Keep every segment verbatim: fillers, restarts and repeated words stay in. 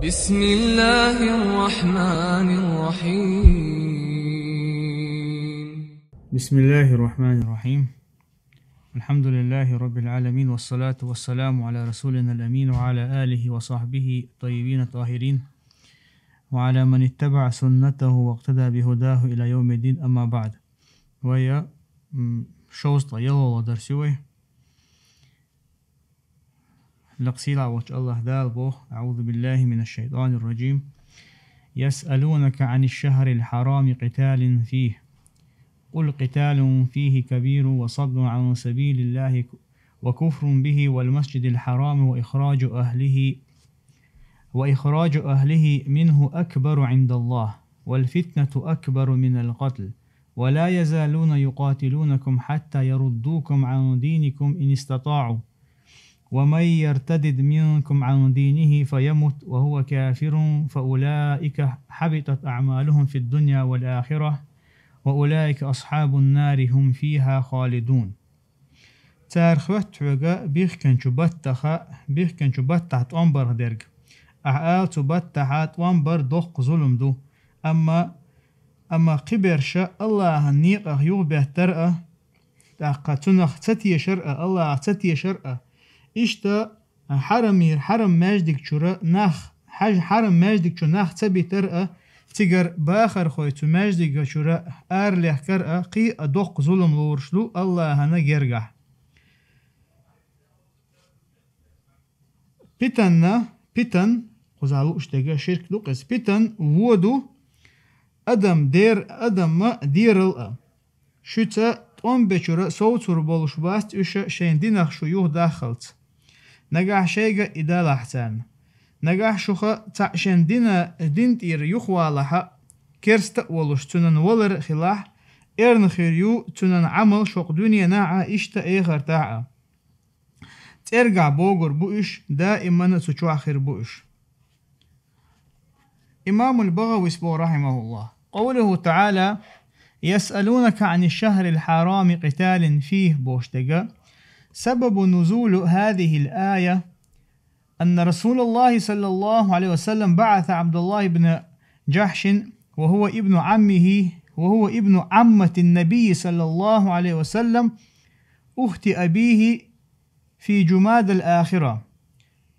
بسم الله الرحمن الرحيم. بسم الله الرحمن الرحيم. الحمد لله رب العالمين، والصلاة والسلام على رسولنا الأمين وعلى آله وصحبه الطيبين الطاهرين وعلى من اتبع سنته واقتدى بهداه إلى يوم الدين، أما بعد. Вай, м, шовзткъа ялхлагӀа дарс я вай. Лакхсийла волча Аллахь Дала боху: أعوذ بالله من الشيطان الرجيم. يسألونك عن الشهر الحرام قتال فيه، قل قتال فيه كبير وصد عن سبيل الله وكفر به والمسجد الحرام وإخراج أهله، وإخراج أهله منه أكبر عند الله، والفتنة أكبر من القتل، ولا يزالون يقاتلونكم حتى يردوكم عن دينكم إن استطاعوا، ومن يرتدد منكم عن دينه فيمت وهو كافر فأولئك حبطت أعمالهم في الدنيا والآخرة، وأولئك أصحاب النار هم فيها خالدون. Цара хоьтту хьоьга бихкинчу баттаха, бихкинчу баттахь тӀом барх дерг. Ахьа ала цу баттахьа тӀом бар доккха зулам ду. Амма, амма кхиберша Аллахьан некъах юхабеттар а, тӀаккха цунах ца тешар а, Аллахьах ца тешар а. Иштта хьарамера, хьарам маьждиг чура нах, хьаж-, хьарам маьждиг чу нах ца битар а, цигара бахархой цу маьждига чура аралехкар а, кхин а доккха зулам лоруш ду Аллахьана гергахь. Питанна, питан, кхузахь лууш дерг ширк ду-кх иза, питан вон ду, адам дер-, адаман дерал а. Шуьца тӀом бечуьра совцур болуш бац уьш шайн динах шу юхадаххалц. Нагахь шайга и далахь царна. Нагахь шуха цхьаъ шен дина, дин тӀера юхавалахьа, керста а волуш цуьнан валар а хилахь, эрна хир ю цуьнан Ӏамал шокъ дуьненахь а, иштта эхартахь а. ЦӀергахь богур бу уьш, даимана цу чохь хир бу уьш. Имамул БагӀавис боху, рахьимахуллахь: قوله تعالى: يسألونك عن الشهر الحرام قتال فيه, бохуш дерг. سبب نزول هذه الآية أن رسول الله صلى الله عليه وسلم بعث عبد الله بن جحش وهو ابن عمه، وهو ابن عمة النبي صلى الله عليه وسلم، أخت أبيه، في جمادى الآخرة.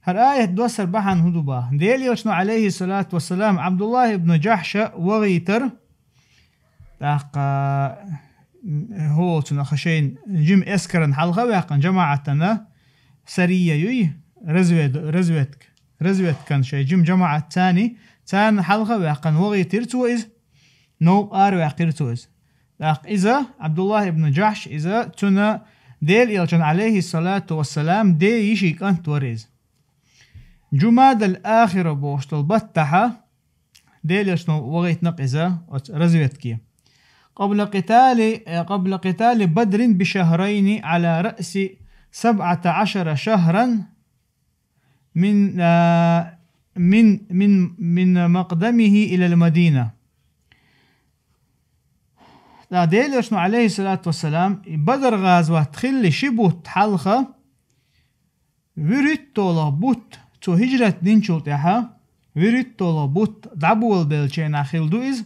ХӀара аят доссар бахьана хӀун ду бах? Делан Элчано, Ӏалайхиссалату вассалам, Ӏабдуллахь ибн Джахьша вагӀийтар, тӀаккха, хӀолцунах шайн жима эскаран хьалха а ваьккхина, жамаӀатана, сария юй, развед-, разведка, разведкан шайн жима жамаӀат царний, царна хьалха а ваьккхина, вагӀийтира цо иза, новкъа ара ваьккхира цо иза. ТӀаккха иза, Ӏабдуллахь ибн Джахьш, иза цунна Делан Элчанна, Ӏалайхиссалату вассалам, ден йишин кӀант вара иза. Джумадал Ахира бохуш долу баттахьа Делан Элчано вагӀийтина-кх иза оцу разведке. قبل قتال، قبل قتال بدر بشهرين على رأس سبعة عشر شهرا من، آ، من، من، من مقدمه إلى المدينة. ТӀаккха Делан Элчано, Ӏалайхиссалату вассалам, и Бадар гӀазот хилла ши бутт хьалха, вуьрхӀитталгӀа бутт цо хӀижрат динчул тӀаьхьа, вуьрхӀитталгӀа бутт дӀаболабеллачу хенахь хилла ду иза,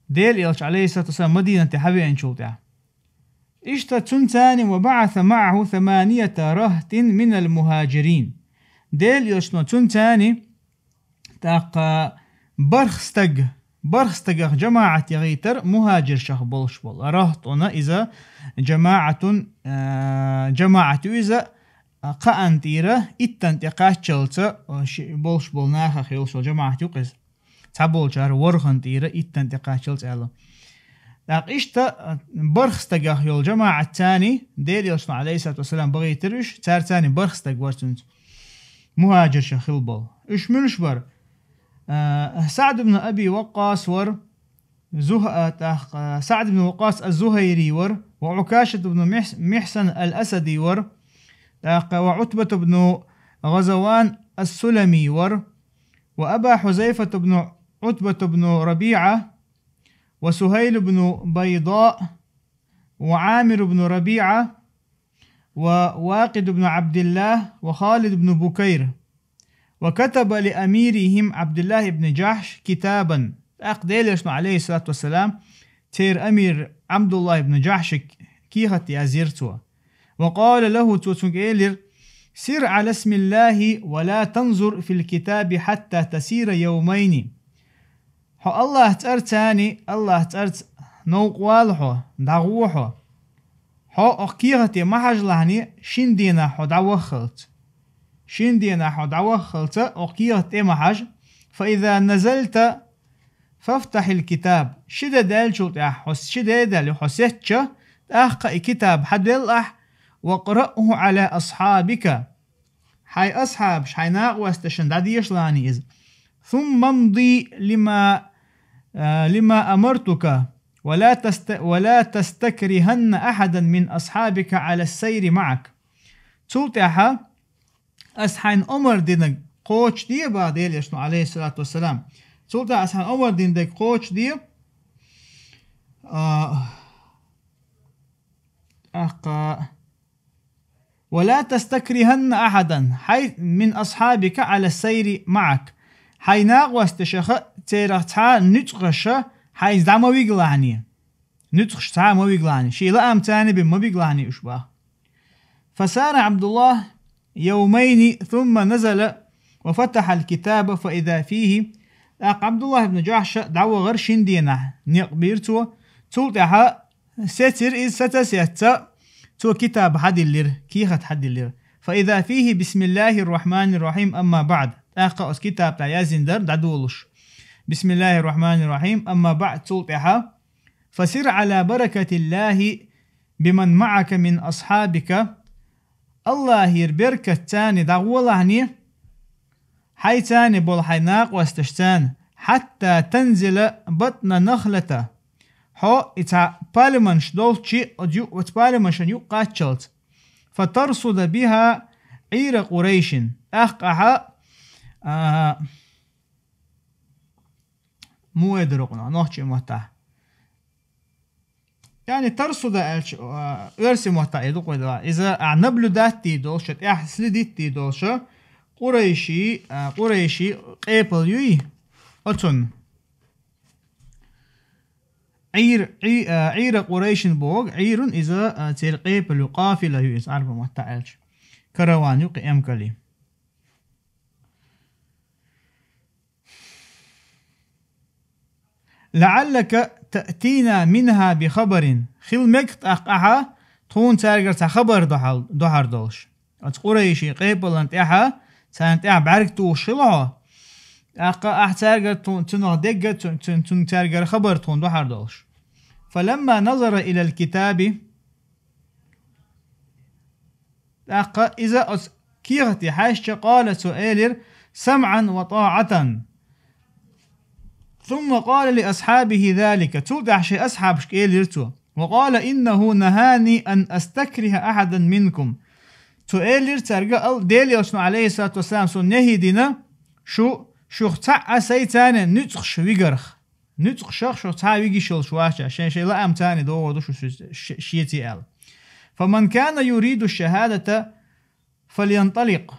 Делан Элча, Ӏалайхиссалату вассалам, Мадинате хьавеанчул тӀаьхьа. Иштта цунцани وبعث معه ثمانية رهط من المهاجرين. Делан Элчано цунцани тӀаккха барх стаг, барх стагах жамаӀат яхийтар мухӀажиршах болуш болу. Рахтуна иза жамаӀатун, а, жамаӀат ю иза, а, кхаан тӀера иттан тӀе кхаччалца, а, ши-, болуш болу нахах йолуш йолу жамаӀат ю-кх иза. Цхьаболчара ворхан тӀера иттан тӀе кхаччалца аьлла. ТӀаккха иштта, а, барх стагах йолу жамаӀат царний, Делан Элчано, Ӏалайхиссалату вассалам, бахийтира уьш, цара царний барх стаг вара цуьнца. МухӀажиршах хилла болу. Уьш муьлш бара? А, СаӀд ибн Аби Ваккъас вара, Зух-, а, тӀаккха, а, СаӀд ибн Ваккъас аз-Зухайри вара, ва Ӏукашат ибн Михс-, Михсан ал-Асади вара, тӀаккха, ва Ӏутбат ибн ГӀазаван ас-Сулами вара, ва Аба Хьузайфат ибн Ӏутбат ибн РабиӀа, ва Сухайл ибн Байда, ва Ӏамир ибн РабиӀа, ва Вакъид ибн Ӏабдилла, ва Халид ибн Букайр, وكتب لأميرهم عبد الله بن جحش كتابا. ТӀаккха Делан Элчано, عليه الصلاة والسلام, церан амир Ӏабдуллахь ибн Джахьшига кехат язйира цо. وقال له, цо цунга элира: سر على اسم الله ولا تنظر في الكتاب حتى تسير يومين. Хьо Аллахьа цӀарца, Аллахьа цӀарца новкъа вала хьо, дӀагӀо хьо. Хьо оха кехате ма хьажалахьане, шин денахь хьо дӀаваххалца. Шин денахь хьо дӀаваххалца, оха кехата тӀе ма хьажа. فإذا نزلت فافتح الكتاب. Ши де даьллачул тӀехьа, хьо ши де даьлла, хьо сецча, тӀаккха и китаб хьаделла ахь, واقرأه على أصحابك. Хьай асхьабашта, хьай накъосташта дӀадешалахьане иза. ثم امض لما، آه، لما أمرتك ولا تست-، ولا تستكرهن أحدا من أصحابك على السير معك. Цул тӀехьа ас хьайна омар динарг кхочушде, боху Делан Элчано, عليه الصلاة والسلام. Цул тӀехьа ас хьайна омар динарг кхочушде, а, тӀаккха, ولا تستكرهن أحدا, хьай, من أصحابك على السير معك. Хьай накъосташах церах цхьа нуьцкъаша хьайца дӀа ма вигалахьане. Нуьцкъаш цхьа а ма вигалахьане. Шен лаамца бен ма бигалахьане уьш, боху. فسار عبد الله يومين ثم نزل وفتح الكتاب فإذا فيه. ТӀаккха Ӏабдуллахь ибн Джахьша дӀавахара шин денахь, некъ бира цо. Цул тӀаьхьа сецира иза, саца а сецна, цо китаб хьадиллира, кехат хьадиллира. فإذا فيه بسم الله الرحمن الرحيم، أما بعد. ТӀаккха оцу китаб тӀехь яздина дара дӀадолуш. بسم الله الرحمن الرحيم، أما بعد, цул тӀаьхьа. فسر على بركة الله بمن معك من أصحابك. Аллахьера беркатца дӀагӀолахьане, хьайца болу хьайн накъосташца, حتى تنزل بطن نخلة. Хьо и цхьа пальманаш долчу, оцу ю-, оцу пальманашна юкъа кхаччалц. فترصد بها عير قريش. ТӀаккха ахьа, а, муха эр дара хьуна, нохчийн маттахь. Яъни тарсуда аьлча, а, оьрсийн маттахь и ду-кх вай дала. Иза ахь наблюдать дийр долуш, тӀехь следить дийр долуш, къурайши, а, къурайши къепал юй оцунна. Ӏийр-, Ӏий-, а, Ӏийра къурайшин боху, Ӏийрун иза, а, церан къепал ю, къафила ю иза, Ӏарбийн маттахь аьлча. Караван ю кхин эмкале. لعلك تأتينا منها بخبر. Хила мега тӀаккха ахьа тхуна цаьргара цхьа хабар дохьал-, дохьар долуш. Оцу къурайши къепалан тӀаьхьа, царна тӀаьхьа бӀаьрг тухуш хила хьо. ТӀаккха ахьа цаьргара тху-, цунах дегга, цу-, цу-, цунна цаьргара хабар тхуна дохьар долуш. فلما نظر إلى الكتاب. ТӀаккха иза оцу кехате хьаьжча, قال, цо элира: سمعا وطاعة. ثم قال لأصحابه ذلك. Цул тӀаьхьа шайн асхьабашка элира цо: وقال إنه نهاني أن أستكره أحدا منكم. Цо элира цаьрга, ал-, Делан Элчано, عليه الصلاة والسلام, суна нахьи дина, шу, шух цхьаъ а сайца нуьцкъаш вигарх. Нуьцкъашах шух цхьа а вигиш йолуш вац ша, шайн-шайн лаамца догӀур ду шу ш-, ш-, шеца аьлла. فمن كان يريد الشهادة فلينطلق.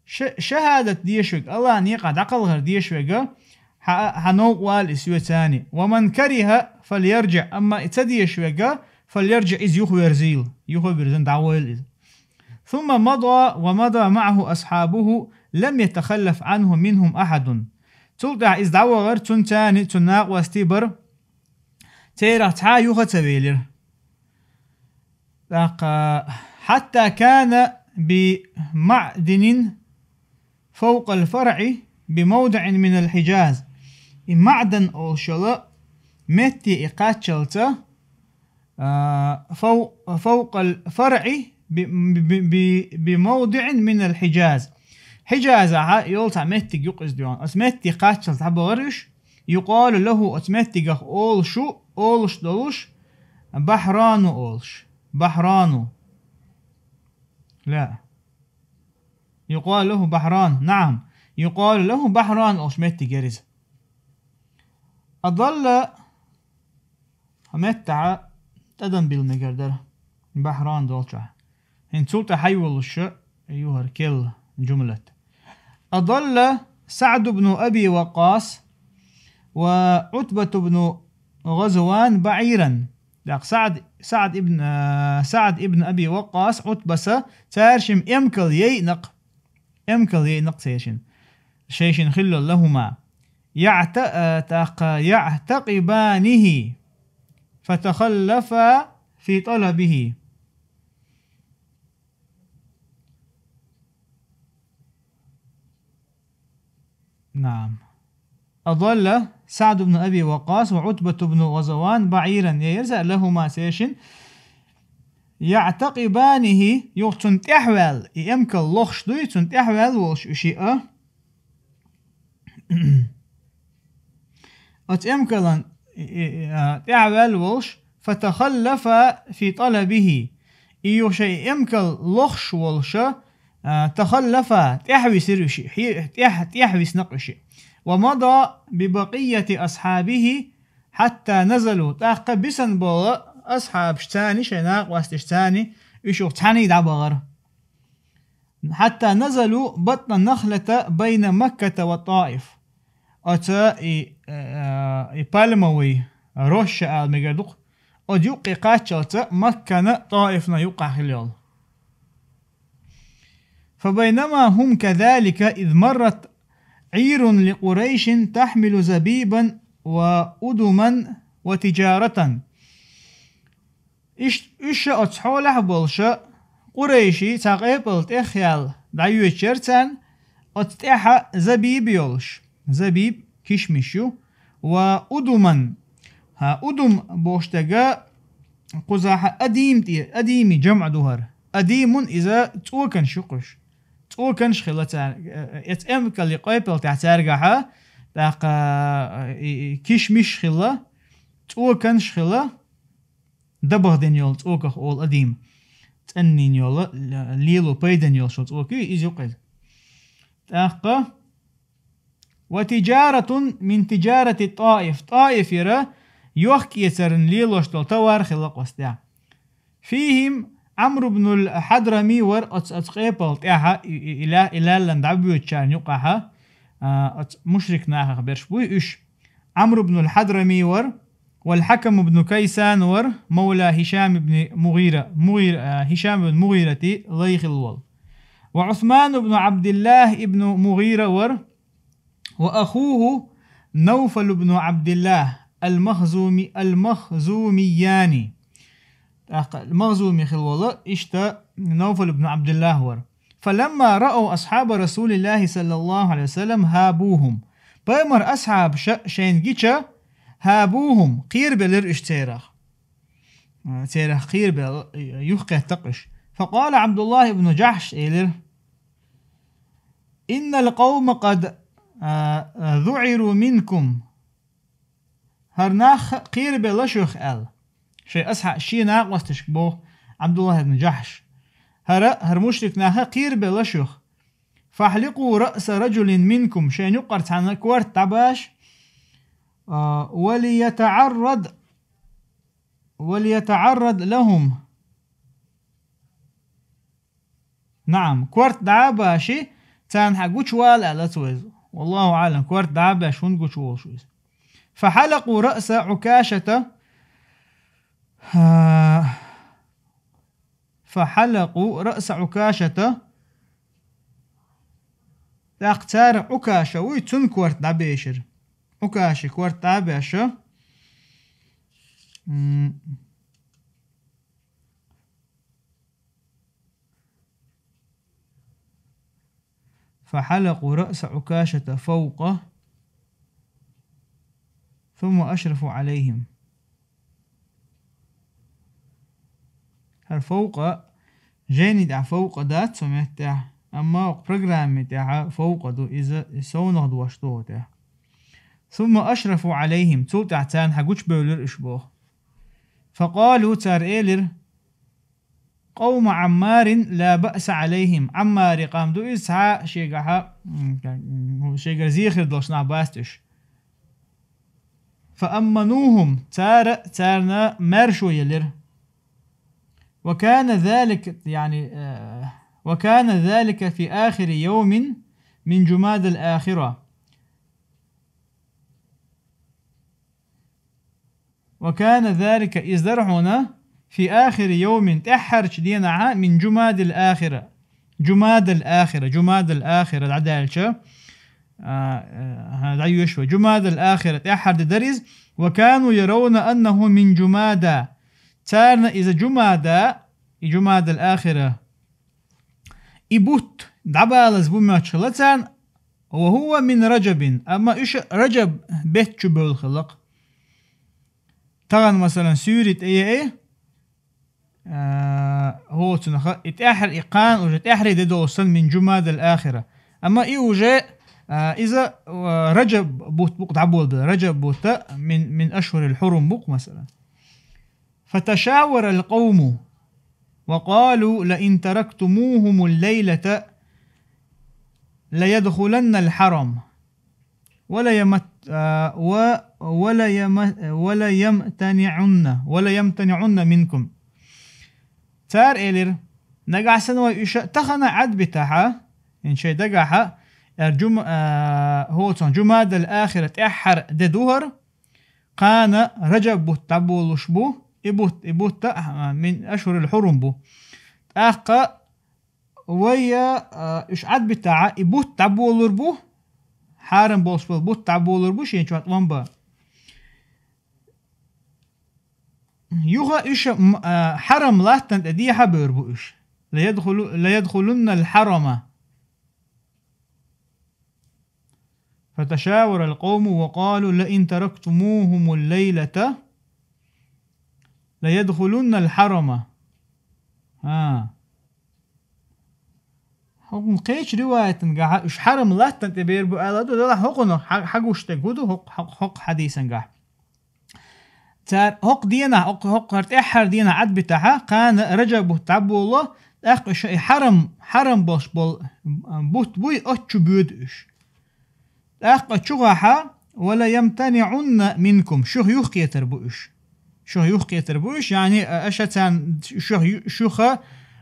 Ша-, шахӀадат дезаш верг, Аллахьан некъахь дӀакхалхар дезаш верг, хьан, хьан новкъа вала иза соьца. ومن كره فليرجع, амма и ца дезаш верг, فليرجع, иза юхаверзийла, юха а вирзина дӀагӀойла иза. ثم مضى ومضى معه أصحابه لم يتخلف عنه منهم أحد. Цул тӀаьхьа иза дӀавахара, цунца цуьнан накъостий бара, церах цхьа а юха ца велира. ТӀаккха, حتى كان بمعدن فوق الفرع بموضع من الحجاز. И Маъдан олуш йолу метте и кхаччалца, а, фов-, فوق الفرع ب-, ب-, ب-, بموضع من الحجاز. Хьиджазахь йолу цхьа меттиг ю-кх иза дуьйна. Оцу метте кхаччалц дӀабахара уьш. يقال له, оцу меттигах олуш, олуш долуш, بحران олуш. بحران. لا. يقال له بحران. نعم. يقال له بحران олуш меттиг яра иза. أضل, хьан меттахь тӀадам билла мегар дара. بحران долчохь. ХӀинца цул тӀаьхьа хьайолуш ю хӀара керла жумлат. أضل سعد بن أبي وقاص وعتبة بن غزوان بعيرا. Так, Саъд, Саъд ибн, э, Саъд ибн Аби Ваккъас, Ӏутбаса, цаьршимма эмкал яйнакъ, эмкал яйнакъ цаьршимма. Шайшин хилла لهما. يعت-, э, так, يعتقبانه فتخلفا في طلبه. نعم. أضل سعد بن أبي وقاص وعتبة بن غزوان بعيرا. Яйра цар لهما цаьршин. يعتقبانه, юха цунна тӀаьхьаваьлла, и эмкал лохаш дуй, цунна тӀаьхьаваьлла волуш уьш а. Оцу эмкалан, и, и, а, тӀаьхьаваьлла волуш, فتخلفا في طلبه. И юха шайн эмкал лохаш волуша, а, تخلفا, тӀаьхьависира уьш, хье-, тӀаьхь-, тӀаьхьависнакъ уьш. ومضى ببقية أصحابه حتى نزلوا. ТӀаккха бисана болу асхьабаш царни, шайн накъосташ царни, уьш юха цхьаьний дӀабахара. حتى نزلوا بطن نخلة بين مكة والطائف. Оцу и, э, и пальмовый роща ала мегар ду-кх. Оцу юккъе кхаччалца Маккана ТӀаифна юккъахь хилла йолу. فبينما هم كذلك إذ مرت عير لقريش تحمل زبيبا وأدما وتجارة. Иштта уьш оцу хьолехь болуша, къурайший цхьа къепал тӀехъяьлла дӀайоьдуш яра царна, оцу тӀехьа забиб йолуш, забиб кишмиш ю, ва удуман, хӀа, удум бохуш дерг кхузахь адим тӀе, адими жамӀ ду хӀара. Адимун иза цӀоканаш ю кхуш. ЦӀоканаш хилла цара, э, эцу эмкалли къепал тӀехь цаьргахьа, тӀаккха, э, и, и кишмиш хилла, цӀоканаш хилла, дабагӀа дина йолу цӀоках олу адим. ЦӀаннийна йолу, лело пайдана йолуш йолу цӀока ю, иза юкъа иза. ТӀаккха, وتجارة من تجارة الطائف. ТӀаифера йохк-эцарна лелош долу товар хилла кхузахь. فيهم عمرو بن الحضرمي вара оцу, оцу къепал тӀехьа и, и, и ла-, и лаьллан дӀабоьдучарна юкъахьа, а, оцу мушрик нахах берш буй уьш. Ӏамр ибн аль-Хьадрамий вара, вал Хьакам ибн Кайсан вара, мавла Хишам ибн Мугъира, Мугъира, а, Хишам ибн Мугъирати лай хилла волу. Ва Усман ибн Абдиллах ибн Мугъира вара, ва ахуху Навфал ибн Абдиллах аль-Махзуми, аль-Махзумияни. ТӀаккха Махзуми хилла волу, иштта Навфал ибн Абдиллах вара. فلما رأوا أصحاب رسول الله صلى الله عليه وسلم هابوهم. Пайхамар асхьабаша шайна гича, هابوهم, кхерабелира уьш церах. Церах кхерабелла, юхкхеттакъ уьш. فقال عبد الله بن جحش элира: إن القوم قد، а, а, ذعروا منكم. ХӀара нах кхерабелла шух аьлла. Шайн асхьа-, шен накъосташка боху Абдуллах ибн Джахьш. ХӀара, хӀара мушрик наха кхерабелла шух. فاحلقوا رأس رجل منكم, шайн юккъара цхьанна корта дӀабаш, а, وليتعرض، وليتعرض لهم. نعم, корта дӀа а баши, царна хьан гучувала аьлла цо иза. والله أعلم, корта дӀа а баьш хӀунда гучуволуш ву иза. فحلقوا رأس عكاشة، а, فحلقوا رأس عكاشة. ТӀаккха цара Ӏукаша вуй, цуьнан корта дӀабешира. Ӏукаши корта дӀа а баьша. М. فحلقوا رأس عكاشة فوقه ثم أشرفوا عليهم. ХӀара فوقه, жайни тӀехь فوقه дац цу меттехь, амма окху программи тӀехь فوقه ду, иза, иза совнах дош ду тӀехь. ثم أشرفوا عليهم, цул тӀаьхьа царна хьан гучубевлира уьш боху. فقالوا, цара элира: قوم عمار لا بأس عليهم. Ӏаммари къам ду иза, цхьа шегахьа, м, шегара зехар долуш нах бац уьш. فأمنوهم, цара царна маьршо елира. وكان ذلك, يعني, э, وكان ذلك في آخر يوم من جمادى الآخرة. وكان ذلك, из дар хьона, في آخر يوم, тӀаьххьарча денахьа, من جمادى الآخرة. جمادى الآخرة, جمادى الآخرة, дӀадаьлча, а, а, дӀайоьшуш вай. جمادى الآخرة, тӀаьххьара ди дар из. وكانوا يرون أنه من جمادى. Царна из Жумада, и جمادى الآخرة, и бутт дӀабалаза бу мотташ хилла царна, وهو من رجب, амма уьш Раджаб бетта чу бевлла хилла-кх. Тахан, масала, суьйре тӀеяьй, а, хӀоцунах, и тӀаьххьара, и кхана уже тӀаьххьара де долуш санна من جمادى الآخرة. Амма и уже, а, иза, а, Раджаб бутт бу-кх дӀаболабелла, Раджаб бутт من, من أشهر الحرم бу-кх, масала. فتشاور القوم وقالوا لئن تركتموهم الليلة ليدخلن الحرم ولا يمت-, آ, و-, ولا يم-, ولا يمتنعن, ولا يمتنعن منكم. Цара элира: «Нагахь санна вай уьш тахана Ӏадбитахьа, ин шайн дагахьа, эр Жум-, а, хӀоцун Жумадал-Ахира тӀаьххьара де ду хӀара, кхана Раджаб бутт дӀаболуш бу, и бутт, и бутт, а, мин ашхурил хьурум бу. ТӀаккха вай, а, уьш Ӏадбитахьа, и бутт дӀаболур бу, хьарам болуш болу бутт дӀаболур бу шен чохь тӀом бан. Юха уьш, м, а, хьарам латтана тӀе дехьа бевр бу уьш. Ла ядхулу-, ла ядхулуннал хьарама». فتشاور القوم وقالوا لئن تركتموهم الليلة ليدخلن الحرم. ХӀа. ХӀокхунна кхечу риваятангахьа уьш хьарам латтана тӀе бер бу аьлла ду, делахь хӀокхунах хьа-, хьагуш дерг хӀун ду, хӀокху, хӀокху, хӀокху хьадисангахь. Цара хӀокху денахь, хӀокху, хӀокху хӀара тӀаьххьара денахь Ӏадбитахьа, кхана Раджаб бутт дӀаболо, тӀаккха уьш и хьарам, хьарам болуш болу бутт буй, оцу чу боьду уьш. ТӀаккха чугӀахьа: «Ва ла ямтаниӀунна минкум», шух юхкхетар бу уьш. Шух юхкхетар бу уьш, яъни, а, аша царна шух ю-, шуха,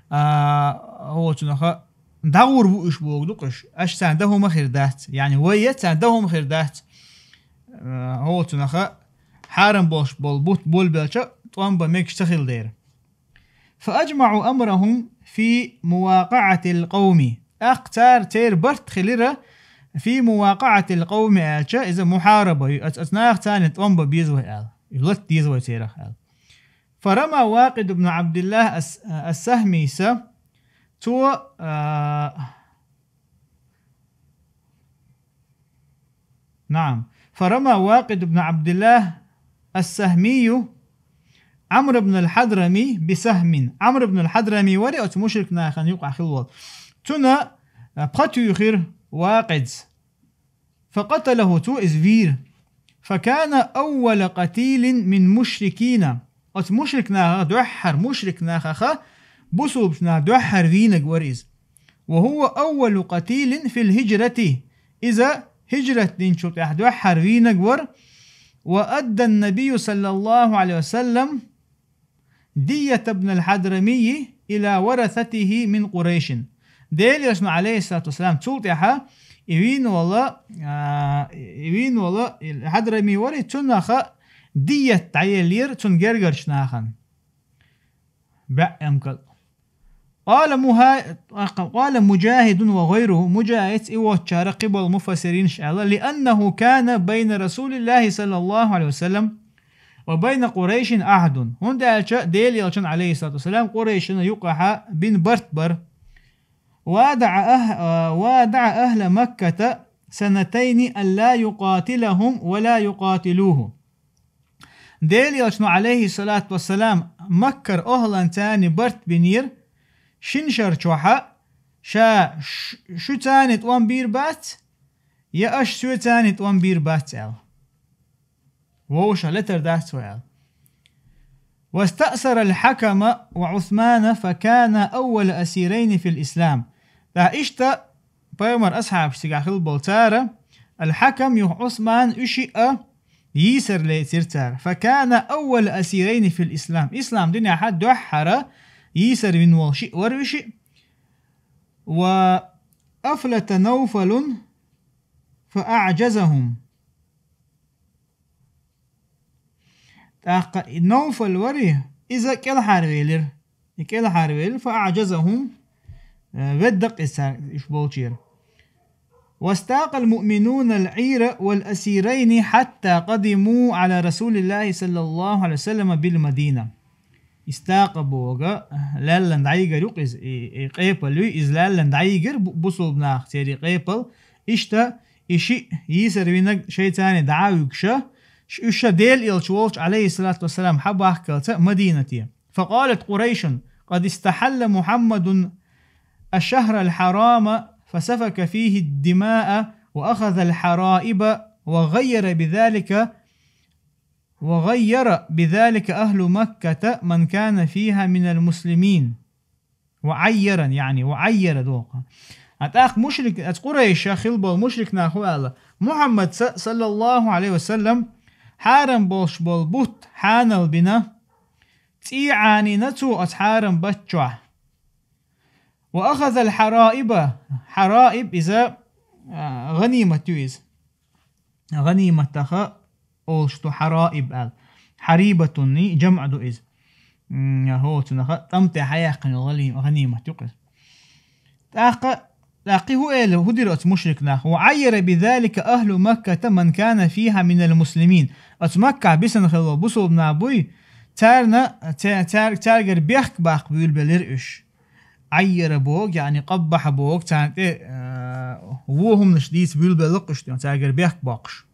а, оцунаха дӀагӀур бу уьш боху ду-кх уьш. Аша царна дан хӀума хир дац. Яъни вай я царна дан хӀума хир дац. А, оцунаха хьарам болуш болу бутт болабелча, тӀом бан мегаш ца хила дера. فأجمعوا أمرهم في مواقعة القوم. ТӀаккха цара, церан барт хилира في مواقعة القوم аьлча, иза мухьараба ю, ац-, аца наха царна тӀом бан беза вай аьлла. И латта деза вай церах аьлла. فرمى واقد بن عبد الله الس-, السهمي са, цо, а, نعم. فرمى واقد بن عبد الله السهمي عمرو بن الحضرمي بسهم. Ӏамр ибн ал-Хьадрами вара оцу мушрик нахана юкъахь хилла волу. Цунна, а, пха туьйхира Вакъидс. فقتله, цо иза вийра. فكان أول قتيل من مشركين. Оцу мушрик нахах дуьххьара, мушрик нахаха бусулбачу наха дуьххьара вийнарг вара иза. وهو أول قتيل في الهجرة. Иза хӀижрат динчул тӀаьхьа дуьххьара вийнарг вара. وأدى النبي صلى الله عليه وسلم دية ابن الحضرمي إلى ورثته من قريش. Делан Элчано, алейхиссалату вассалам, цул тӀаьхьа и вийна волу, а, и вийна волу, и Хьадрами вара, цуннаха дият дӀаеллера цунна гергарчу нахана. БӀе эмкал. قال مها-، قال مجاهد وغيره, Муджахидс и воцчара кхиболу муфассиринаш аьлла: لأنه كان بين رسول الله صلى الله عليه وسلم وبين قريش عهد. ХӀунда аьлча Делан Элчан, алейхиссалату вассалам, Къурайшина юкъахьа бина барт бара. وادع أه-، وادع أهل مكة سنتين ألا يقاتلهم ولا يقاتلوه. Делан Элчано, алейхиссалату вассалам, Маккара охӀлан царна барт бинера, шина шар чохьа, ша ш-, шу царна тӀом бийр бац, я аша соь царна тӀом бийр бац аьлла. Вовшах летар дац вай аьлла. واستأثر الحكم وعثمان فكان أول أسيرين في الإسلام. ТӀаккха иштта пайхамар асхьабаш цигахь хилла болу цара, Ал-Хьакам юха Ӏусман, уьш шиъ а йийсар лецира цара. فكان أول أسيرين في الإسلام. Ислам динехьа дуьххьара йийсар вина волу шиъ вара уьш шиъ. Ва أفلت نوفل فأعجزهم. ТӀаккха и Навфал вари, иза кӀелхьарвелира. И кӀелхьарвелира, فأعجزهم, э, веддакъ иза цар-, уьш болчера. واستاق المؤمنون العير والأسيرين حتى قدموا على رسول الله صلى الله عليه وسلم بالمدينة. Истакъа бохург, лаьллан дӀайигар ю-кх иза, и, и къепал ю, иза лаьллан дӀайигар бу-, бусулба наха церан и къепал. Иштта и шиъ йийсар винарг шайца дӀа а вуьгуш, ш-, уьш Делан элча волчу, عليه الصلاة والسلام, хьабахкалца Мадинате. فقالت قريش: قد استحل محمد الشهر الحرام فسفك فيه الدماء وأخذ الحرائب وغير بذلك وغير بذلك أهل مكة من كان فيها من المسلمين. وعيرا، يعني، وعير доху. А тӀаккха мушрик, оцу Къурайша хилла болу мушрик нах хӀун аьлла: Мухьаммада, саллаллаху Ӏалайхи ва саллам, хьарам болуш болу бутт хьанал бина, цӀий Ӏанийна цо оцу хьарам бутт чохь. وأخذ الحرائب, хьараиб иза, а, гӀанимат ю иза. ГӀаниматаха олуш ду хьараиб аьлла. Хьарибатунний жамӀ ду иза. М, хӀо, цунаха тӀам тӀе хьаяьккхина йолу гӀали-, гӀанимат ю-кх иза. ТӀаккха, тӀаккха хӀун элира, хӀун дира оцу мушрик наха? وعير بذلك أهل مكة من كان فيها من المسلمين. Оцу Маккахь бисина хилла бусулба нах буй, царна, ца-, цар-, цаьргара бехк баккха буьйлабелира уьш. Ӏаййара боху, яъни къаббахьа боху, царна тӀе, а, вон хӀуманаш дийца буьйлабелла-кх уьш, цаьргара бехк боккхуш.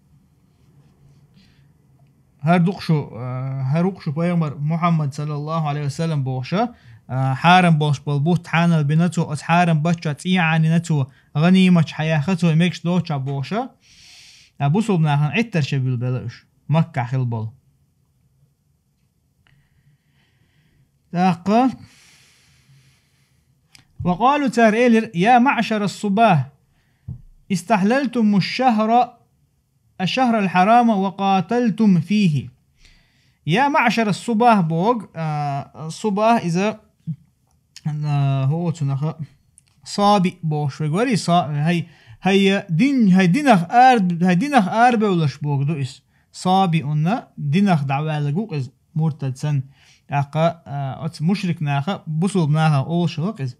ХӀара ду-кх шу, а, хӀара ву-кх шу пайхамар Мухьаммад, саллаллаху Ӏалайхи ва саллам, бохуша, а, хьарам болуш болу бутт хьанал бина цо, оцу хьарам бутт чохь цӀий Ӏанийна цо, гӀанимат хьаяьхна цо, мегаш доцучохь бохуша, а, бусулба нахана Ӏиттарш буьйлабелла уьш, Маккахь хилла болу. ТӀаккха. وقالوا, цара элира: يا معشر الصباه، استحللتم الشهر، الشهر الحرام وقاتلتم فيه. يا معشر الصباه боху, а, субах иза, а, хӀо цунаха, саби бохуш верг вари, са-, хӀай, хӀай дин, хӀай динах ар-, хӀай динах арабевлларш боху ду иза. Сабиунна динах дӀаваьлларг ву-кх иза, муртад санна. ТӀаккха, а, оцу мушрик наха, бусулба наха олуш хилла-кх иза.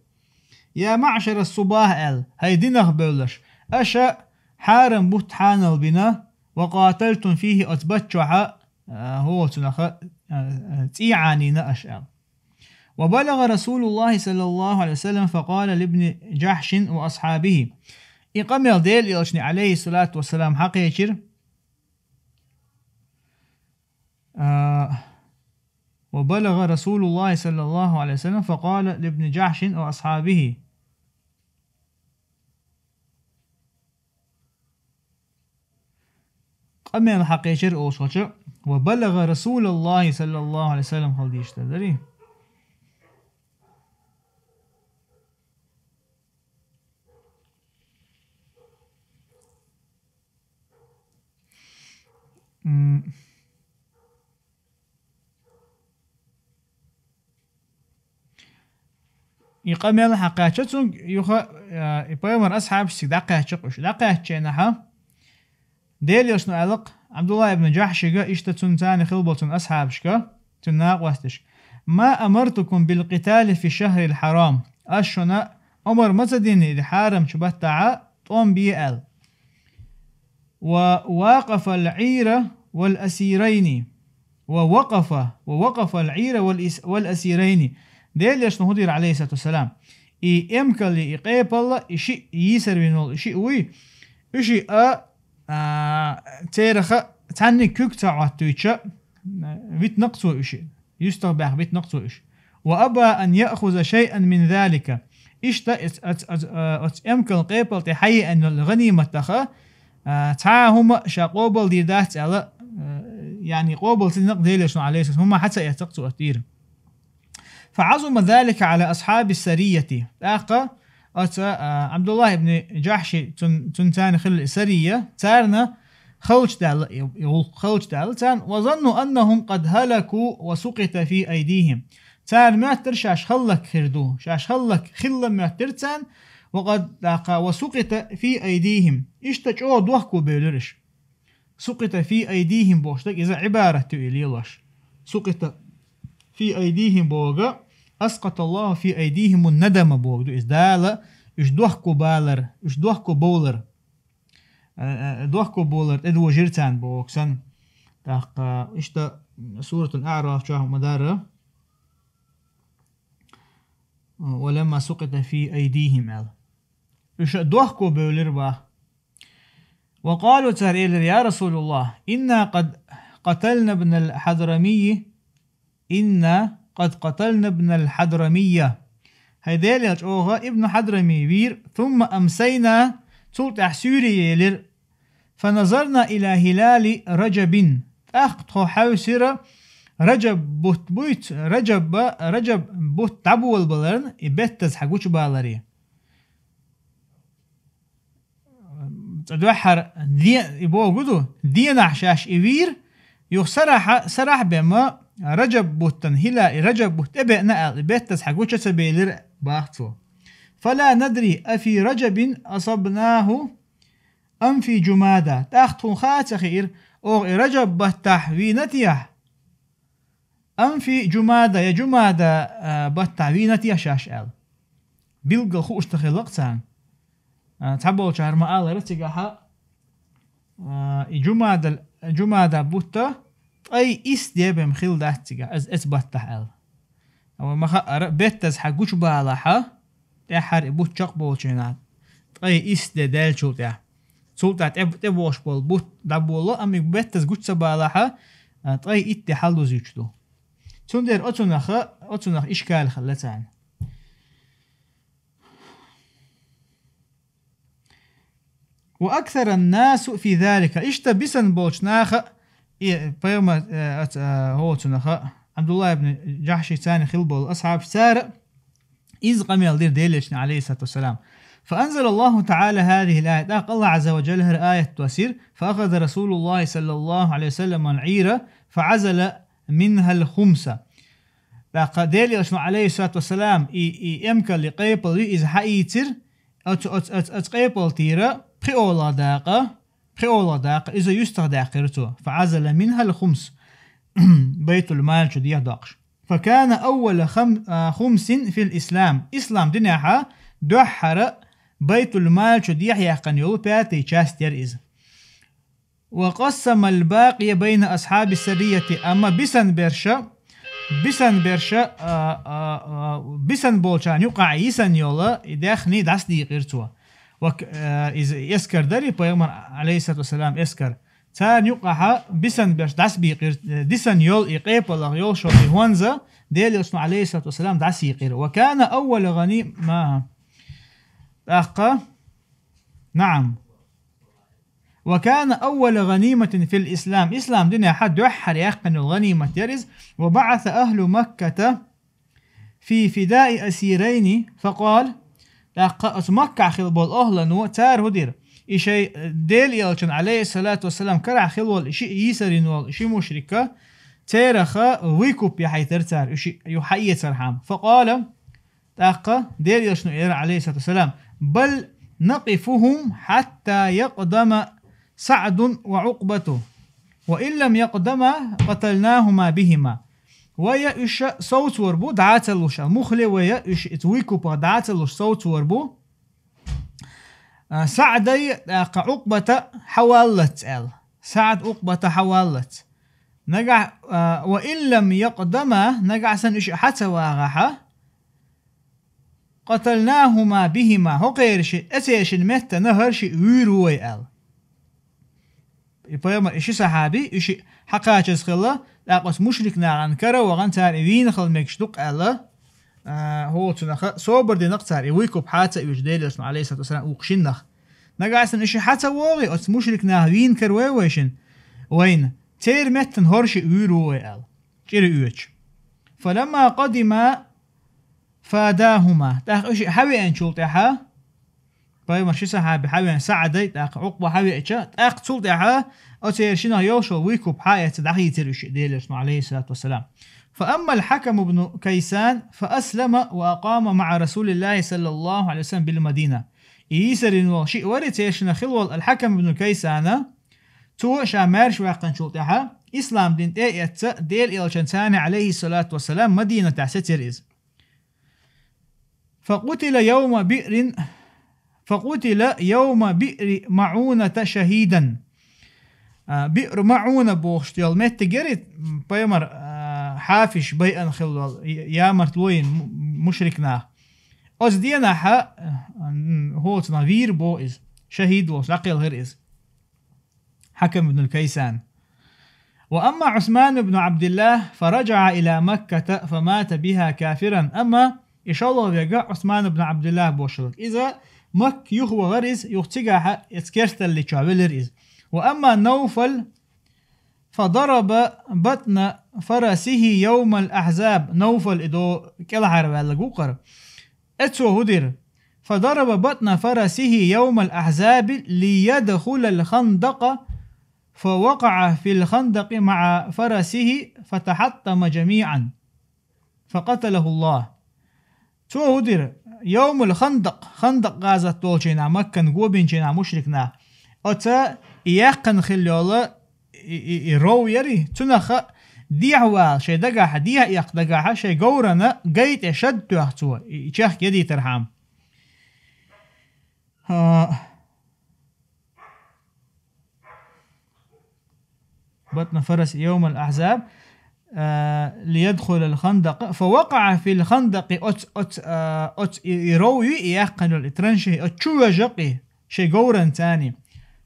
يا معشر الصباه аьлла, хӀай динах бевлларш, аша хьарам бутт хьанал бина, وقاتلتم فيه, оцу бутт чохь, а, хӀо цунаха, а, а, цӀий Ӏанийна аша аьлла. وبلغ رسول الله صلى الله عليه وسلم فقال لابن جحش وأصحابه. И къамел Делан элчане, Ӏалайхи ссалату вассалам, хьакхечира. А, وبلغ رسول الله صلى الله عليه وسلم فقال لابن جحش وأصحابه. Къамел хьакхечира олуш хилча, وبلغ رسول الله صلى الله عليه وسلم хила дийш дар дарий? М. И къамел хьакхаьчча цуьнга юха, а, и пайхамар асхьабашца дӀакхаьчча-кх уьш. ДӀакхаьчча хенахь, Делан элчано аьлла-кх Ӏабдулла ибн Джахьшига, иштта цуьнан царна хилла болу цуьнан асхьабашка, цуьнан накъосташка: ما أمرتكم بالقتال في الشهر الحرام. Ас шуна омар ма ца дина и хьарамчу баттахь тӀом бе аьлла. ووقف العير والأسيرين. ووقف، ووقف العير والإس-، والأسيرين. Делан элчано хӀун дира, Ӏалайхи ссалату вассалам? И эмкалли, и къепалла, и шиъ йийсар вина волу, и шиъ вуй, уьш а, а, цераха цхьанниг куьг ца Ӏоттуьйтуша, витина-кх цо уьш. Юьстах баьхна витина-кх цо уьш. وأبى أن يأخذ شيئا من ذلك. Иштта эц-, эц-, эц-, а, оцу эмкалан къепал тӀе хьаеана йолу гӀаниматаха, а, цхьа а хӀума ша къобал дийр дац аьлла, а, яъни къобал ца дина-кх Делан элчано, Ӏалайхи ссалам, хӀума хьа ца эцна-кх цо оцу тӀера. فعظم ذلك على أصحاب السرية. ТӀаккха оцу, а, Ӏабдуллахь ибн Джахьши, цун-, цуьнан царна хилла сария, царна халча даьлла и, и гӀуллакх, халча даьлла царна. وظنوا أنهم قد هلكوا وسقط في أيديهم. Царна моьттира шаьш хӀаллак хир ду, шаьш хӀаллак хилла моьттира царна. وقد, тӀаккха, وسقط في أيديهم, иштта чӀогӀа дохко бевлира уж. سقط في أيديهم бохуш дерг иза Ӏибарат ю и лелош. سقط في أيديهم бохург, أسقط الله في أيديهم الندم бохург ду иза. Дала уж дохко балар, уж дохко бовлар. Э, э, дохко бовлар тӀедожийра царна бохург санна. ТӀаккха иштта Суратул АӀраф чохь ма дарра. ولما سقط في أيديهم аьлла. Уьш дохко бевлира боху. وقالوا цара элира: يا رسول الله, إنا قد قتلنا ابن الحضرمي, إنا قد قتلنا ابن الحضرمية. ХӀай Делан элча, оха Ибн Хьадрами вийра, ثم أمسينا, цул тӀаьхьа суьйре елира, فنظرنا إلى هلال رجب. ТӀаккха тхо хьаьвсира Раджаб бутт буйца, Раджаб, Раджаб бутт дӀаболабаларна и беттаза хьагучубаларе. Цкъа дуьххьара де-, и бохург ду, денахь шаьш и вийра, юха сарахьа, сарахь бен ма Раджаб буттан хила, и Раджаб бутт тӀебеана аьлла, и беттаза хьагуча ца белира боху цо. فلا ندري أفي رجب أصبناه أم في جمادى. ТӀаккха тхуна хаа ца хиира, оха и Раджаб баттахь вийна техьа, أم في جمادى, я Жумада, а, баттахь вийна техьа шаьш аьлла. Билггал хууш ца хилла-кх царна. А, цхьаболчара ма-аллара цигахьа, а, и Жумада, Жумада бутт ткъе исс де бен хилла дац цигахь, эц-, эцу баттахь аьлла. Амма ма хаъара, беттаза хьагучубалахьа, тӀаьххьара и бутт чекхболчу хенахь, ткъе исс де даьллачул тӀаьхьа. Цул тӀаьхьа тӀе-, тӀебогӀуш болу бутт дӀаболало, амма и беттаза гучу ца балахьа, а, ткъе итт де хьалдузуьйтуш ду. Цундела оцунах, оцунах ишкал хилла царна. وأكثر الناس في ذلك. Иштта бисана болчу наха, и, пайхамар, э, ац-, э, хӀоцунаха, Абдулла ибн Джахьши царна хилла болу асхьабаш, цара иза къамел дира Делан элчане, алейхиссалату вассалам. فأنزل الله تعالى هذه الآية. ТӀаккха Аллах Азза ва Джалла хӀара аят доссийра: فأخذ رسول الله صلى الله عليه وسلم العير فعزل منها الخمس. ТӀаккха Делан элчано, алейхиссалату вассалам, и, и эмкалли къепалли иза хьаийцира, оцу, оцу, оцу, оцу къепалтийра пхиолгӀа дакъа, пхиолгӀа дакъа, иза юьстах даьккхира цо. فعزل منها الخمس. Байтул-мал чу дехьа доккхуш. فكان أول خم-, а, خمس في الإسلام. Ислам динехьа дуьххьара байтул-мал чу дехьа яьккхина йолу пятая часть яра иза. وقسم الباقي بين أصحاب السرية. Амма бисана берша, бисана берша, а, а, а, бисана болчарна юкъахь йисана йолу и даьхни дӀасадийкъира цо. Ва к-, а, иза эскар дарий, пайхамар, алейхиссалату вассалам, эскар. Царна юкъахьа бисана берш дӀасабийкъира, э, дисана йолу и къепалах йолуш йолу и хӀонза, Делан элчано, алейхиссалату вассалам, дӀасайийкъира. وكان أول غني-, ма. ТӀаккха, наам. وكان أول غنيمة في الإسلام. Ислам динехьа дуьххьара яьккхина йолу гӀанимат яра иза. وبعث أهل مكة في فداء أسيرين فقال. ТӀаккха оцу Маккахь хилла болу охӀлано цара хӀун дира? И шайн Делан элчан, алейхиссалату вассалам, карахь хилла волу ши йийсарина волу ши мушрика, цераха выкуп яхьийтара цара, уьш юха хьаэцархьама. فقال. ТӀаккха Делан элчано элира, алейхиссалату вассалам: بل نقفهم حتى يقدم سعد وعقبة، وإن لم يقدما قتلناهما بهما. Вай уьш совцор бу, дӀа ца луш, мухле вай уьш иза выкупах дӀа ца луш совцор бу. А, СаӀдай, тӀаккха Ӏукъбата хьаваллалц аьлла. СаӀд Ӏукъбата хьаваллалц. Нагахь, а, وإن لم يقدما, нагахь санна уьш хьа ца вагӀахьа, قتلناهما بهما, хӀокхеран ши, эцершин меттана хӀара шиъ вуьйр ву вай аьлла. И пайхамар, и ши сахьаби, и шиъ хьакхачаза хилла, тӀаккха оцу мушрик нахана кара а вахана, цара и вийна хила мегаш ду-кх аьлла, а, хӀоцунаха собар дина-кх цара, и вуй куп хьа ца оьцуш Делан элчано, алейхиссалату вассалам, вукху шиннах. Нагахь санна и шиъ хьа ца вогӀий, оцу мушрик наха вийна кара вай вайшин, вайна, церан меттана хӀара шиъ вуьйр ву вай аьлла. ЧӀира оьцуш. فلما قدما فاداهما. ТӀаккха уьш хьавеанчул тӀаьхьа, пайхамар ши сахьаби хьавеана, СаӀдай, тӀаккха Ӏукъба хьавеача, тӀаккха цул тӀаьхьа оцеран шиннах йолуш йолу вуй куп хьа а эцна дӀахийцира уьш Делан элчано, алейхиссалату вассалам. فأما الحكم بن كيسان فأسلم وأقام مع رسول الله صلى الله عليه وسلم بالمدينة. Ийсарин вол шиъ вари цершина хилвол Аль-Хакам ибн Кайсана, цо ша маьрша ваьккханчул тӀаьхьа ислам дин тӀе а эцца, Дела элчан цани, алейхи салату вассалам, Мадинатахь сецира иза. فقتل يوم بئر فقتل يوم بئر معونة شهيدا. А, Биър Мауна бохуш йолу меттиг яри, м, пайхамар, а, хьафиш байъан хилла, я-, ямарт лойн му-, мушрик нах. Оцу денахьа, а, м, хӀоцунах вийр боху иза. Шахид волуш дӀакхелхира иза. Хьакам ибн Кайсан. وأما عثمان بن عبد الله فرجع إلى مكة فمات بها كافرا. Амма и шолгӀа вега Усман ибн Абдуллах бошалаг. Иза Макка юха вахара иза, юха цигахьа эца керсталлича велира иза. وأما نوفل فضرب بطن فرسه يوم الأحزاب. Навфал и до кӀелхьарваьллаг вукхара. Эцо хӀу дира? فضرب بطن فرسه يوم الأحزاب ليدخل الخندق فوقع في الخندق مع فرسه فتحطم جميعا فقتله الله. Цо хӀу дира? Йовмул Хандакъ, Хандакъ гӀазот долчийнахь, Маккан гобинчийнахь мушрик нах. Оца и яьккхина хилла йолу и, и, и ров яри, цунаха дехьавала, шайн дагахьа, дехьа эккха дагахьа, шайн говрана гай тӀе шад тоьхна цо, и, и чехка ядийтархьама. А, بطن فرسه يوم الأحزاب, а, ليدخل الخندق فوقع في الخندق, оц, оц, а, оц и, и ров ю и яьккхина йолу, и траншеи, оц чу вежа-кх и, шайн говрана царний.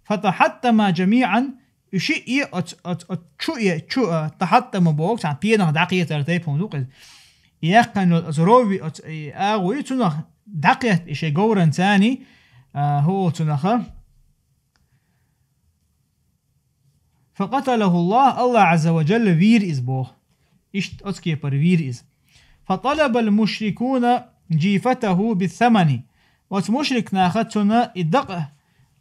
فتحطم جميعا, и шиъ е оц, оц, оц чу е, чу, а, тахьаттама боху, цхьана пенах дӀакхетар тайпа хӀума ду-кх иза. И яьккхина йолу оц ров ю, оц и агӀо ю, цунах дӀакхетта и шайн говрана царний, а, хӀу олу цунаха. فقتله الله, Аллах Азза ва Джалла вийра иза боху. Иштта оцу кепара вийра иза. فطلب المشركون جيفته بالثمن. Оцу мушрик наха цунна и дакъа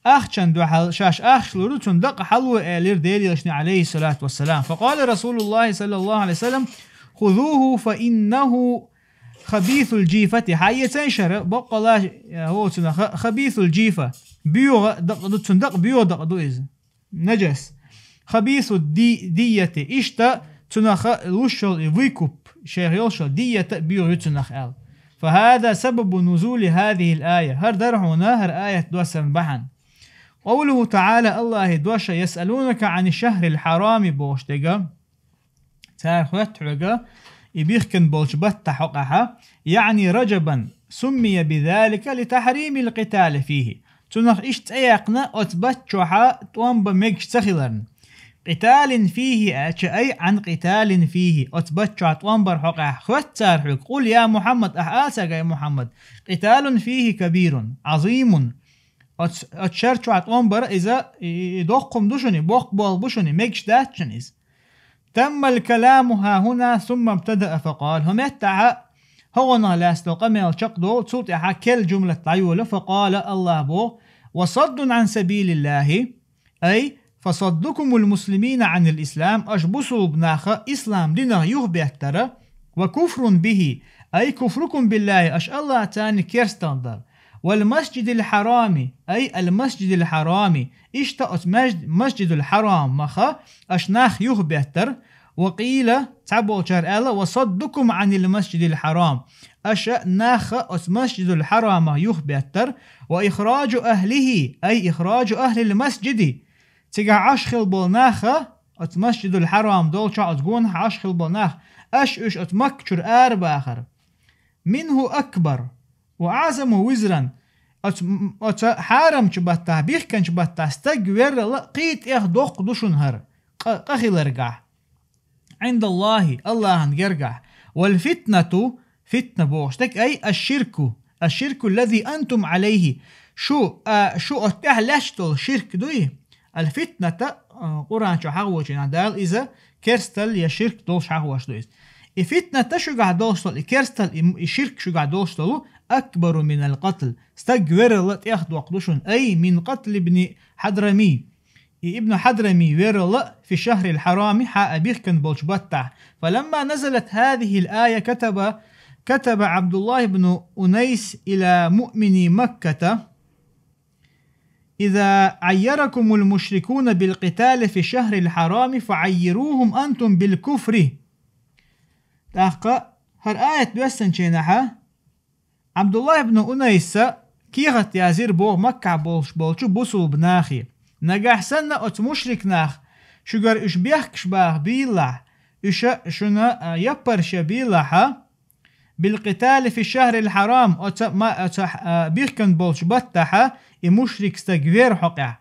ахчан дуьхьал, шаьш ахча лур ду, цунна дакъа хьало аьллера Делан элчане, алейхиссалату вассалам. فقال رسول الله صلى الله عليه وسلم: خذوه فإنه خبيث الجيفة. Хьан эцай шара, баккъала, хӀу олу цунаха, خبيث الجيفة. БоьгӀа дакъа ду, цунна дакъа боьгӀа дакъа ду иза. Наджас. خبيث الدي-, دية. Иштта цунаха луш йолу и выкуп, шайх йолуш йолу дият а боьгӀа ю цунах аьлла. فهذا سبب نزول هذه الآية. ХӀара дара хьуна хӀара аят доссаран бахьана. قوله تعالى, Аллахьан дош: يسألونك عن الشهر الحرام бохуш дерг. Цара хоьтту хьоьга и бихкина болчу баттахь хьокъехьа, يعني رجبا سمي بذلك لتحريم القتال فيه. Цунах иштта цӀе яьккхина оцу бат чохьа тӀом бан мегаш ца хиларна. قتال فيه аьлча, أي عن قتال فيه, оцу бат чохь тӀом бар хьокъехь хоьтту цара хьоьга. قل يا محمد, ахь ала цаьрга, ай Мухьаммад: قتال فيه كبير عظيم. Оцу, оцу шар чохь тӀом бара иза, и, и, и доккха хӀума ду шуна, боккха болх бу шуна, мегаш дац шуна иза. تم الكلام هاهنا ثم ابتدأ فقال. ХӀокху меттехьа хӀокхунах лаьцна долу къамел чекхдолу, цул тӀаьхьа керла жумлат дӀайолу, فقال, Аллах боху: وصد عن سبيل الله, أي فصدكم المسلمين عن الإسلام, аша бусулба наха ислам динах юхабеттара, وكفر به, أي كفركم بالله, аша Аллах царна керстал дар. والمسجد الحرام, أي المسجد الحرام, иштта оцу маж-, Масджидул Хьарамаха аша нах юхабеттар. وقيل, цхьаболчара аьлла: وصدكم عن المسجد الحرام, аша наха оцу Масджидул Хьарамах юхабеттар. وإخراج أهله, أي إخراج أهل المسجد, цигахь Ӏаш хилла болу наха, оцу Масджидул Хьарам долчохь оцу гонахь Ӏаш хилла болу нах, аша уьш оцу Макка чуьра арабахар. منه أكبر وأعظم وزرا, оцу, оцу хьарамчу баттахь, бихканчу баттахь стаг верралла кхин а тӀех доккха ду шуна хӀара, къа-, къа хиларгахь. عند الله, Аллахьан гергахь. والفتنة, фитна бохуш дерг, أي الشرك, الشرك الذي أنتم عليه. Шу, а, шу оцу тӀехь лаьтташ долу ширк дуй? الفتنة, а, Къуръан чу хьахочийна Дала иза керстал я ширк долуш хьахош ду иза. И фитната шуьгахь долуш долу, и керстал, и, и ширк шуьгахь долуш долу, أكبر من القتل, стаг вералла тӀех доккха ду шуна, أي من قتل ابن حضرمي. и Ибн Хьадрами верала في الشهر الحرام, хӀа, а, бихкан болчу баттахь. فلما نزلت هذه الآية كتب، كتب عبد الله بن أنيس إلى مؤمني مكة: إذا عيركم المشركون بالقتال في الشهر الحرام فعيروهم أنتم بالكفر. ТӀаккха хӀара аят доьссинчу хенахь Ӏабдуллахь ибн Унайса кехат язйира боху Маккахь болуш болчу бусулба нахе: «Нагахь санна оцу мушрик нах шуьгара уьш бехкаш баха бийлахь, уьш шуна, а, яппарш ян бийлахьа, بالقتال في الشهر الحرام, оцу ма-, оцу, а, бихкан болчу баттахьа и мушрик стаг вер хьокъехь.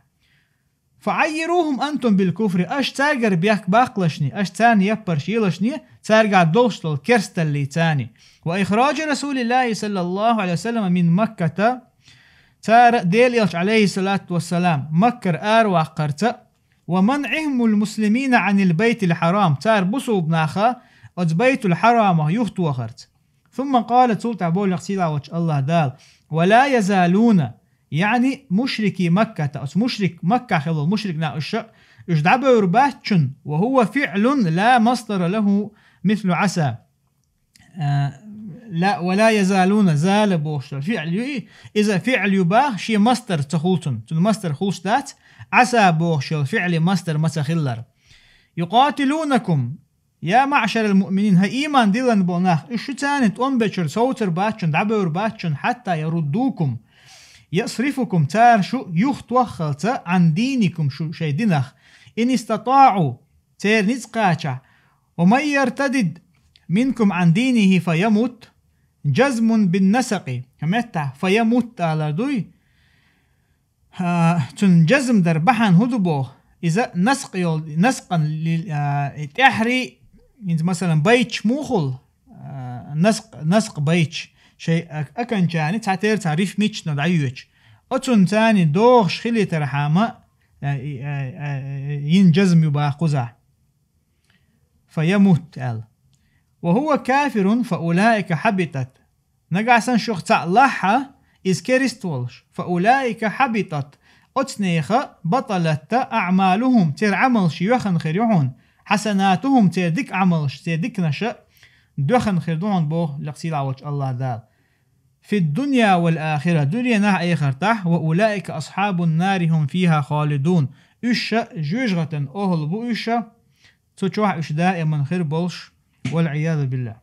فعيروهم أنتم بالكفر, аша цаьргара бехк баккхалашни, аша царна яппарш елашни, цаьргахь долуш долу керсталлий царна. وإخراج رسول الله صلى الله عليه وسلم من مكة, цара Делан Элча, алейхиссалату вассалам, Маккара араваккхарца, ومنعهم المسلمين عن البيت الحرام, цара бусулба наха оцу Байтул-Хьарамах юхатохарца». ثم قال, цул тӀаьхьа боху сийлахь волчу Аллахь Дала: «ولا يزالون», яъни мушрики Макката, оцу мушрик, Маккахь хилла мушрик нах уьш, уьш дӀабевр бац шуна, وهو فعل لا مصدر له مثل عسى. А, ла, ولا يزالون, зала бохуш долу фиъл ю и, иза фиъл ю баха, шен мастар ца хуьлу цунна, цунна мастар хуьлуш дац, Ӏаса бохуш йолу фиъли мастар ма ца хиллара. «يقاتلونكم», يا معشر المؤمنين, хӀай ийман диллина болу нах, уьш шу царна тӀом бечуьра совцар бац шуна, дӀабевр бац шуна, «حتى يردوكم», يصرفوكم, цара шу юхатоххалца, «عن دينكم», шу шайн динах, «إن استطاعوا», церан ницкъ кхачахь, «ومن يرتد منكم عن دينه فيمت», جزم بالنسق, хӀокху меттехь «فيمت» алар дуй? А, цуьнан жазм дар бахьана хӀун ду боху? Иза наскъ йолу, наскъан ли-, а, и тӀаьхьарий, хӀинца, масалан, байташ муха хуьлу, а, наскъ, наскъ байташ, шайн а-, окончани цхьатерра цхьа рифмична дӀайоьдуш. Оцунна царна догӀуш хилийтархьама, а, и, а, а, йина жазм ю баха кхузахь. «فيمت», аьлла. «وهو كافر فأولئك حبطت». Нагахь санна шух цхьаъ лахь а, иза керст волуш, «فأولئك حبطت», оцу нехан «بطلت أعمالهم», церан Ӏамалш йоьхна хир ю хьуна, «حسناتهم», церан дика Ӏамалш, церан диканаш а доьхна хир ду хьуна боху лекха сийлахь волчу Аллахь Дала. «في الدنيا والآخرة», дуьненахь а, эхартахь, «وأولئك أصحاب النار هم فيها خالدون». Уьш а жоьжахатан охӀла бу уьш а, цу чохь уьш даиман хир болуш, والعياذ بالله.